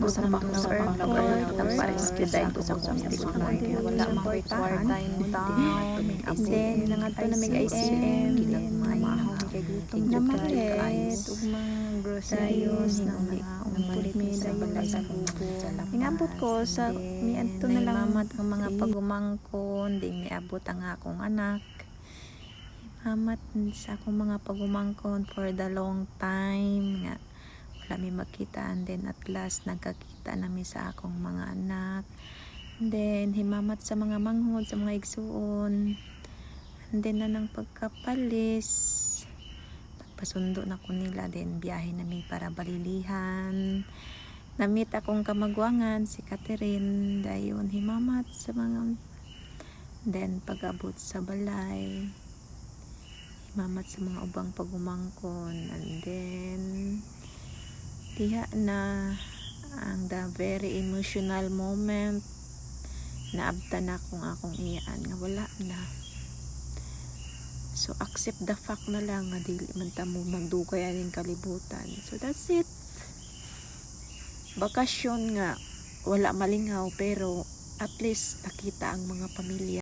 Sa Panglao Airport. Nagpa-rescue dahil ko sa akong Ako Wala man ko'y suportahan. Town. And then nangadto na mig ICM, then Kay gutom namalit ug mga groceries na mga namalit mi sa balay sa kubo. Ingabot ko sa miadto na lang Himamat ang mga pagumangkon, di miabot ang akong anak. Himamat sa akong mga pagumangkon for the long time nga wala mi magkita, and then at last nagkakita na mi sa akong mga anak. And then himamat sa mga manghod, sa mga igsuon. And then na nang pagkapalis, pagpasundo na ko nila, then biyahe na mi para Balilihan. Na-meet akong kamagwangan si Catherine. Dayon himamat sa mga, then pag-abot sa balay, himamat sa mga ubang pagumangkon. And then diha na ang the very emotional moment, naabtan na akong akong iyaan nga wala na. So accept the fact na lang nga dili man ta mo magdugay aning kalibutan. So that's it. Bakasyon nga wala malingaw, pero at least nakita ang mga pamilya.